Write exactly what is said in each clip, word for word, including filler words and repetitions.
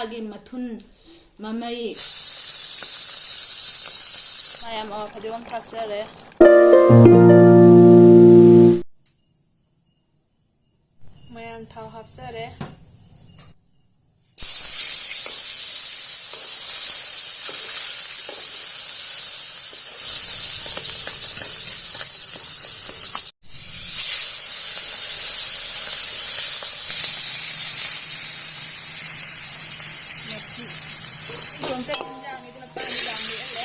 ꯃꯊꯨꯟ, ꯃꯃꯩ꯫ ꯃꯌꯥꯝ ꯑꯋꯥ ꯐꯗꯤꯒꯣꯝ ꯊꯥꯛꯆꯔꯦ꯫ ꯃꯌꯥꯝ ꯊꯥꯎ ꯍꯥꯞꯆꯔꯦ꯫ ꯃꯁꯤ ꯏꯇꯣꯝꯇ ꯏꯟꯖꯥꯡꯅꯤꯗꯅ ꯄꯥꯟ ꯌꯥꯝ ꯂꯦꯛꯍꯜꯂꯦ꯫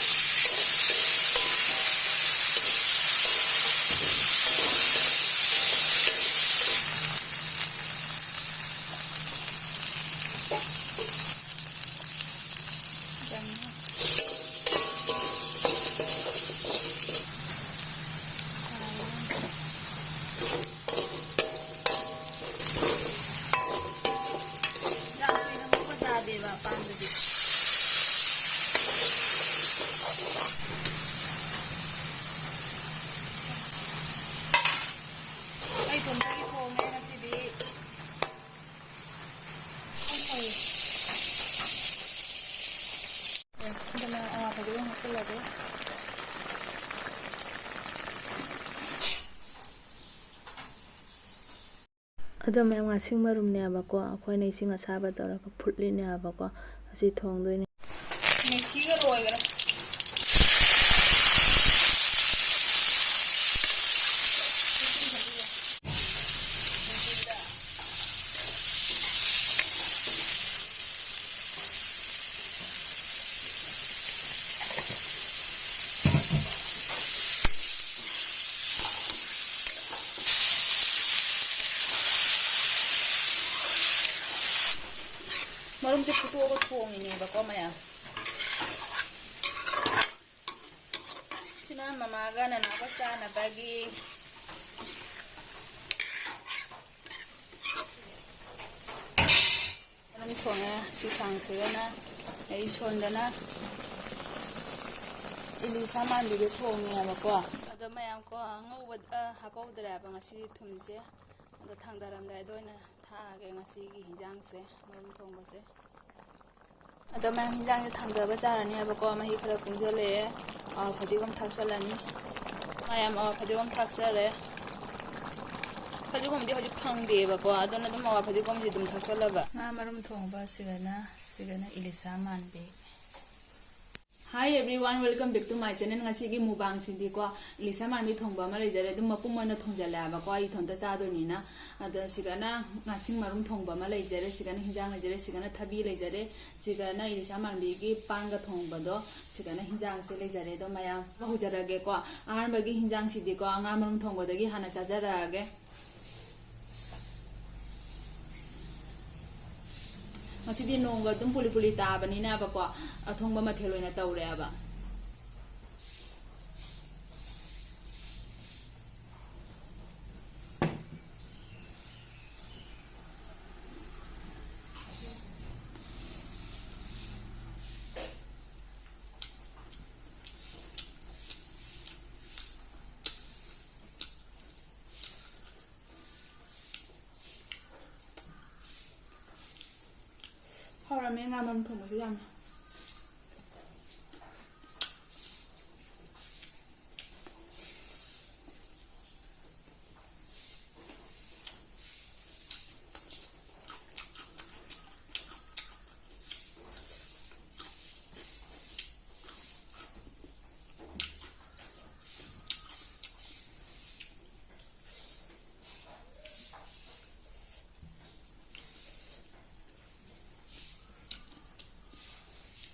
ꯌꯥꯝ ꯀꯨꯏꯅ ꯉꯧꯕ ꯆꯥꯗꯦꯕ ꯄꯥꯟꯗꯗꯤ꯫ ꯑꯩ ꯏꯇꯣꯝꯇꯒꯤ ꯊꯣꯡꯉꯦ ꯉꯁꯤꯗꯤ꯫ ꯑꯗꯨꯅ ꯑꯋꯥ ꯐꯗꯤꯒꯣꯝ ꯍꯥꯞꯆꯤꯜꯂꯒꯦ꯫ ꯑꯗꯣ ꯃꯌꯥꯝ, ꯉꯥꯁꯤꯡ ꯃꯔꯨꯝꯅꯦꯕꯀꯣ, ꯑꯩꯈꯣꯏꯅ ꯏꯁꯤꯡ ꯑꯁꯥꯕ ꯇꯧꯔꯒ ꯐꯨꯠꯂꯤꯅꯦꯕꯀꯣ꯫ ꯑꯁꯤ ꯊꯣꯡꯗꯣꯏꯅꯦ꯫ ꯃꯦꯊꯤꯒ ꯂꯣꯏꯈ꯭ꯔꯦ꯫ ꯃꯔꯨꯝꯁꯦ ꯐꯨꯠꯇꯣꯛꯑꯒ ꯊꯣꯡꯉꯤꯅꯦꯕꯀꯣ ꯃꯌꯥꯝ꯫ ꯁꯤꯅ ꯃꯃꯥꯒ ꯅꯅꯥꯎꯒ ꯆꯥꯅꯕꯒꯤ꯫ ꯑꯗꯨꯝ ꯊꯣꯡꯉꯦ꯫ ꯁꯤ ꯈꯥꯡꯁꯤꯒꯅ ꯑꯩ ꯁꯣꯟꯗꯅ ꯏꯂꯤꯁꯥ ꯃꯥꯟꯕꯤꯗꯣ ꯊꯣꯡꯉꯦꯕꯀꯣ꯫ ꯑꯗꯣ ꯃꯌꯥꯝ ꯀꯣ ꯑꯉꯧꯕ, ꯑ, ꯍꯥꯞꯍꯧꯗ꯭ꯔꯦꯕ ꯉꯁꯤꯗꯤ ꯊꯨꯝꯁꯦ꯫ ꯑꯗꯣ ꯊꯥꯡꯗꯔꯝꯗꯥꯏꯗ ꯑꯣꯏꯅ ꯊꯥꯛꯑꯒꯦ ꯉꯁꯤꯒꯤ ꯍꯤꯟꯖꯥꯡꯁꯦ, ꯃꯔꯨꯝ ꯊꯣꯡꯕꯁꯦ꯫ ꯑꯗꯣ ꯃꯌꯥꯝ ꯍꯤꯟꯖꯥꯡꯁꯦ ꯊꯥꯡꯗꯕ ꯆꯥꯔꯅꯦꯕꯀꯣ꯫ ꯃꯍꯤ ꯈꯔ ꯀꯨꯡꯁꯤꯜꯂꯛꯑꯦ꯫ ꯑ, ꯐꯗꯤꯒꯣꯝ ꯊꯥꯛꯆꯜꯂꯅꯤ꯫ ꯃꯌꯥꯝ, ꯑ, ꯐꯗꯤꯒꯣꯝ ꯊꯥꯛꯆꯔꯦ꯫ ꯐꯗꯤꯒꯣꯝꯗꯤ ꯍꯧꯖꯤꯛ ꯐꯪꯗꯦꯕꯀꯣ, ꯑꯗꯨꯅ ꯑꯗꯨꯝ ꯑꯋꯥ ꯐꯗꯤꯒꯣꯝꯁꯦ ꯑꯗꯨꯝ ꯊꯥꯛꯆꯜꯂꯕ꯫ ꯉꯥ ꯃꯔꯨꯝ ꯊꯣꯡꯕ ꯁꯤꯒꯅ, ꯁꯤꯒꯅ ꯏꯂꯤꯁꯥ ꯃꯥꯟꯕꯤ꯫ Hi everyone, welcome back to my channel. ꯉꯁꯤꯒꯤ mukbangꯁꯤꯗꯤꯀꯣ, ꯏꯂꯤꯁꯥ ꯃꯥꯟꯕꯤ ꯊꯣꯡꯕ ꯑꯃ ꯂꯩꯖꯔꯦ꯫ ꯑꯗꯨꯝ ꯃꯄꯨꯝ ꯑꯣꯏꯅ ꯊꯣꯡꯖꯜꯂꯦꯕꯀꯣ, ꯑꯩ ꯏꯊꯣꯟꯇ ꯆꯥꯗꯣꯏꯅꯤꯅ꯫ ꯑꯗꯣ ꯁꯤꯒꯅ ꯉꯥꯁꯤꯡ ꯃꯔꯨꯝ ꯊꯣꯡꯕ ꯑꯃ ꯂꯩꯖꯔꯦ, ꯁꯤꯒꯅ ꯍꯤꯟꯖꯥꯡ ꯂꯩꯖꯔꯦ, ꯁꯤꯒꯅ ꯊꯕꯤ ꯂꯩꯖꯔꯦ, ꯁꯤꯒꯅ ꯏꯂꯤꯁꯥ ꯃꯥꯟꯕꯤꯒꯤ ꯄꯥꯟꯒ ꯊꯣꯡꯕꯗꯣ, ꯁꯤꯒꯅ ꯍꯤꯟꯖꯥꯡꯁꯦ ꯂꯩꯖꯔꯦ꯫ ꯑꯗꯣ ꯃꯌꯥꯝ ꯍꯧꯖꯔꯒꯦꯀꯣ꯫ ꯑꯍꯥꯟꯕꯒꯤ ꯍꯤꯟꯖꯥꯡꯁꯤꯗꯤꯀꯣ, ꯉꯥ ꯃꯔꯨꯝ ꯊꯣꯡꯕꯗꯒꯤ ꯍꯥꯟꯅ ꯆꯥꯖꯔꯛꯑꯒꯦ꯫ ꯉꯁꯤꯗꯤ ꯅꯣꯡꯒ ꯑꯗꯨꯝ ꯄꯨꯂꯤ ꯄꯨꯂꯤ ꯇꯥꯕꯅꯤꯅꯕꯀꯣ, ꯑꯊꯣꯡꯕ ꯃꯊꯦꯜ ꯑꯣꯏꯅ ꯇꯧꯔꯦꯕ꯫ ꯍꯥꯎꯔꯝꯃꯦ ꯉꯥ ꯃꯔꯨꯝ ꯊꯣꯡꯕꯁꯦ ꯌꯥꯝꯅ꯫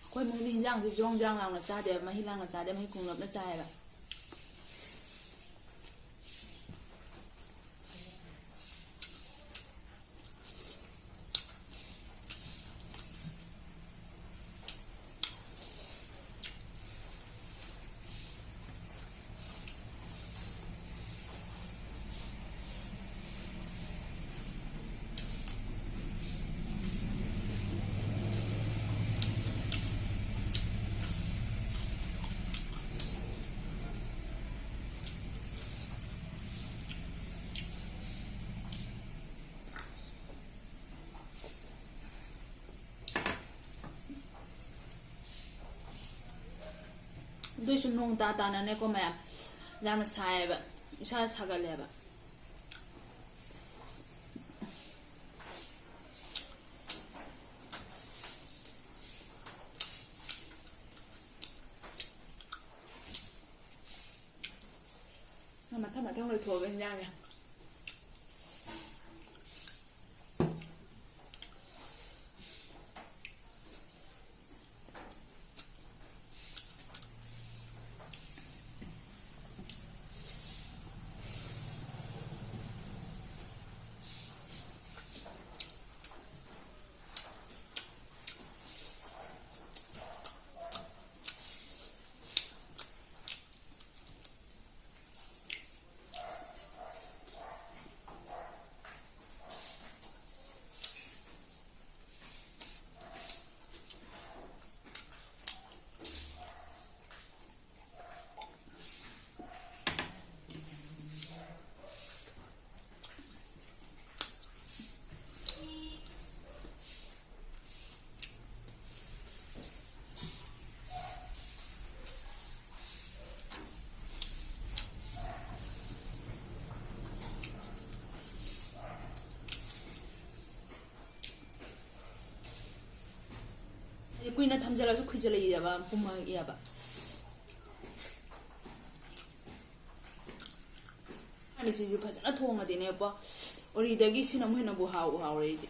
ꯑꯩꯈꯣꯏ ꯏꯃꯨꯡꯗꯤ ꯍꯤꯟꯖꯥꯡꯁꯦ ꯖꯣꯡ ꯖꯥꯡ ꯂꯥꯎꯅ ꯆꯥꯗꯦꯕ, ꯃꯍꯤ ꯂꯥꯡꯅ ꯆꯥꯗꯦ, ꯃꯍꯤ ꯀꯨꯡꯂꯞꯅ ꯆꯥꯏꯌꯦꯕ꯫ ꯑꯗꯨꯏꯁꯨ ꯅꯣꯡ ꯇꯥ ꯇꯥꯅꯅꯦꯀꯣ ꯃꯌꯥꯝ, ꯌꯥꯝꯅ ꯁꯥꯏꯌꯦꯕ, ꯏꯁꯥ ꯁꯥꯒꯠꯂꯦꯕ꯫ ꯃꯊꯪ ꯃꯊꯪ ꯂꯣꯏꯊꯣꯛꯑꯒ ꯏꯟꯖꯥꯡꯁꯦ꯫ ꯍꯥꯏꯗꯤ ꯀꯨꯏꯅ ꯊꯝꯖꯤꯜꯂꯁꯨ ꯈꯨꯏꯖꯤꯜꯂꯛꯏꯑꯕ, ꯄꯨꯝꯃꯛꯑꯦꯕ꯫ ꯃꯤꯁꯤꯁꯨ ꯐꯖꯅ ꯊꯣꯡꯉꯗꯤꯅꯦꯀꯣ, ꯎꯔꯤꯗꯒꯤ ꯁꯤꯅ ꯑꯃꯨꯛ ꯍꯦꯟꯅꯕꯨ ꯍꯥꯎ-, ꯍꯥꯎꯔꯦ ꯑꯩꯗꯤ꯫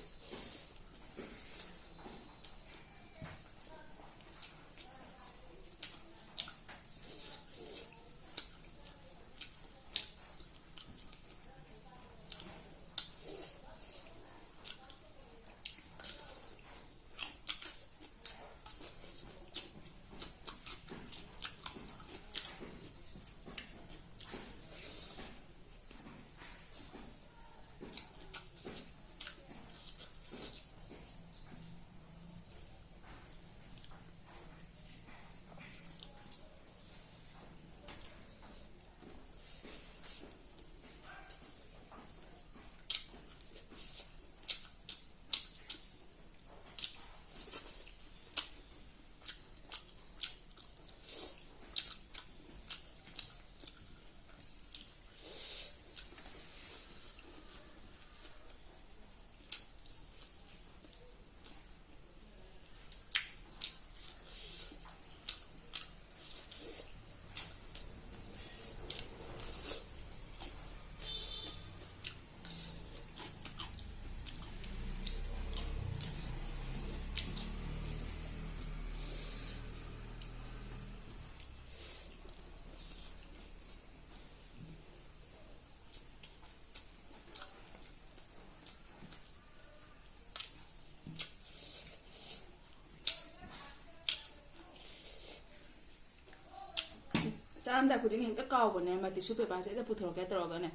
ꯈꯨꯗꯤꯡꯒꯤ ꯍꯦꯛꯇ ꯀꯥꯎꯕꯅꯦ, ꯑꯃ tissue paperꯁꯦ ꯍꯦꯛꯇ ꯄꯨꯊꯣꯔꯛꯀꯦ ꯇꯧꯔꯒꯅꯦ꯫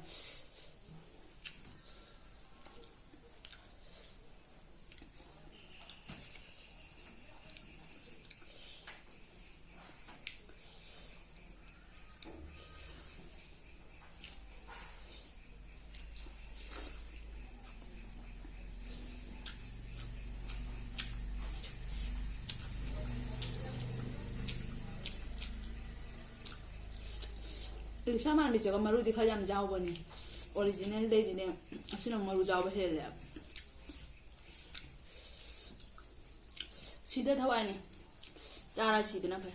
ꯏꯂꯤꯁꯥ ꯃꯥꯟꯕꯤꯁꯦꯀꯣ, ꯃꯔꯨꯗꯤ ꯈꯔ ꯌꯥꯝ ꯌꯥꯎꯕꯅꯦ꯫ Originalꯗꯩꯗꯤꯅꯦ, ꯑꯁꯤꯅ ꯃꯔꯨ ꯌꯥꯎꯕ ꯍꯦꯜꯂꯦ꯫ ꯁꯤꯗ ꯊꯋꯥꯏꯅꯤ꯫ ꯆꯥꯔ ꯁꯤꯕꯅ ꯐꯩ꯫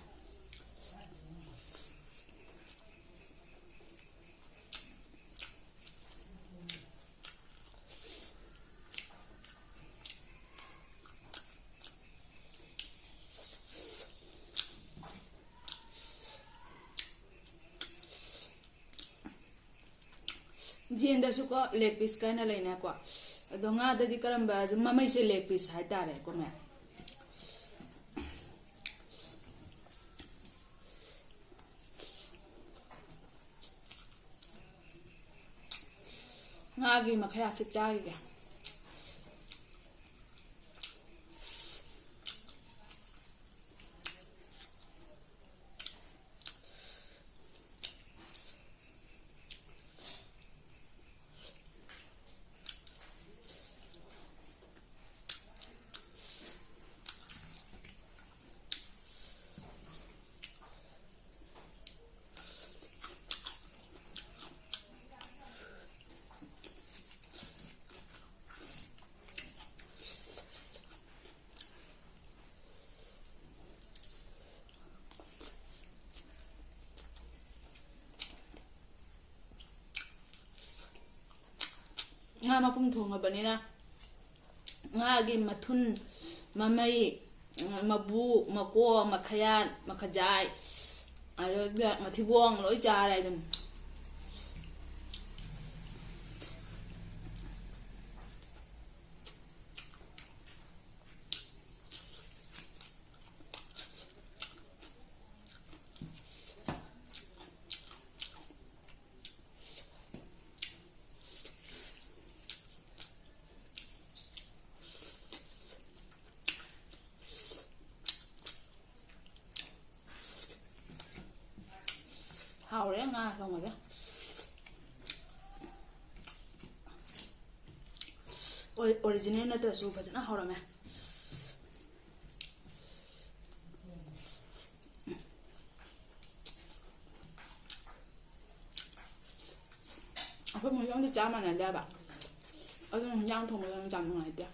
ꯌꯦꯟꯗꯁꯨꯀꯣ, leg piece ꯀꯥꯏꯅ ꯂꯩꯅꯀꯣ꯫ ꯑꯗꯣ ꯉꯥꯗꯗꯤ ꯀꯔꯝꯕ, ꯃꯃꯩꯁꯦ leg piece ꯍꯥꯏꯇꯥꯔꯦꯀꯣ, ꯃꯌꯥꯝ꯫ ꯉꯥꯒꯤ ꯃꯈꯌꯥꯠꯁꯦ ꯆꯥꯈꯤꯒꯦ꯫ ꯉꯥ ꯃꯄꯨꯝ ꯊꯣꯡꯉꯕꯅꯤꯅ, ꯉꯥꯒꯤ ꯃꯊꯨꯟ, ꯃꯃꯩ, ꯃꯕꯨ, ꯃꯀꯣꯛ, ꯃꯈꯌꯥꯠ, ꯃꯈꯖꯥꯏ, ꯑꯗꯨꯒ ꯃꯊꯤꯕꯣꯡ ꯂꯣꯏ ꯆꯥꯔꯦ ꯑꯗꯨꯝ꯫ ꯊꯣꯡꯕꯁꯦ ꯑꯣꯔꯤꯖꯤꯅꯦꯜ ꯅꯠꯇ꯭ꯔꯁꯨ ꯐꯖꯅ ꯍꯧꯔꯝꯃꯦ꯫ ꯑꯩꯈꯣꯏ ꯃꯣꯏꯁꯨ ꯑꯝꯇ ꯆꯥ ꯃꯥꯟꯅꯗꯦꯕ꯫ ꯑꯗꯨꯅ ꯍꯤꯟꯖꯥꯡ ꯊꯣꯡꯕꯗ ꯑꯗꯨꯝ ꯌꯥꯝ ꯅꯨꯡꯉꯥꯏꯇꯦ꯫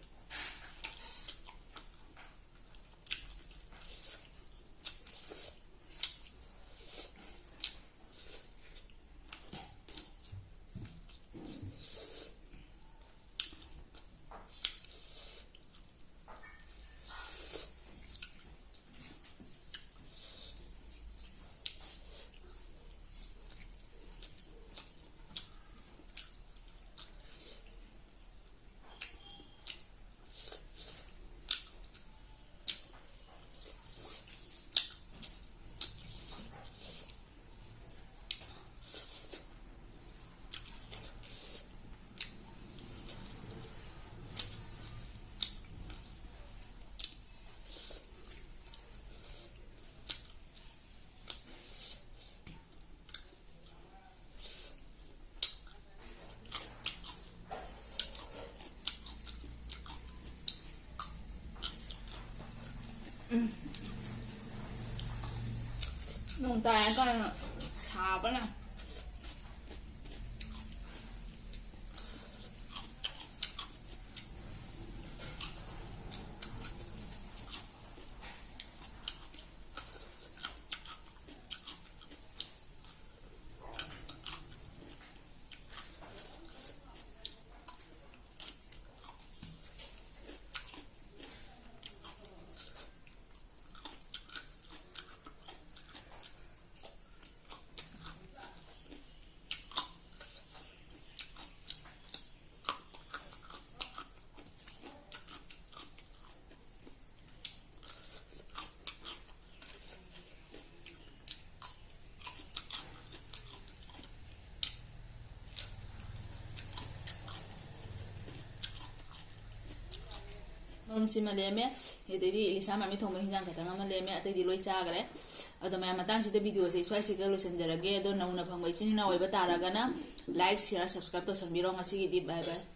ꯎꯝ꯫ ꯅꯣꯡ ꯇꯥꯔꯀꯥꯟꯗ ꯁꯥꯕꯅ꯫ ꯁꯤꯃ ꯂꯦꯝꯃꯦ꯫ ꯑꯗꯩꯗꯤ ꯏꯂꯤꯁꯥ ꯃꯃꯤ ꯊꯣꯡꯕ ꯍꯤꯟꯖꯥꯡ ꯈꯛꯇꯪ ꯑꯃ ꯂꯦꯝꯃꯦ, ꯑꯇꯩꯗꯤ ꯂꯣꯏ ꯆꯥꯈ꯭ꯔꯦ꯫ ꯑꯗꯣ ꯃꯌꯥꯝ, ꯃꯇꯥꯡꯁꯤꯗ ꯚꯤꯗꯤꯑꯣꯁꯦ ꯑꯩ ꯁ꯭ꯋꯥꯏꯁꯤꯒ ꯂꯣꯏꯁꯤꯟꯖꯔꯒꯦ꯫ ꯑꯗꯣ ꯅꯧꯅ ꯐꯪꯕ ꯏꯆꯤꯟ ꯏꯅꯥꯎ ꯑꯣꯏꯕ ꯇꯥꯔꯒꯅ like, share, subscribe ꯇꯧꯁꯟꯕꯤꯔꯣ꯫ ꯉꯁꯤꯒꯤꯗꯤ bye bye꯫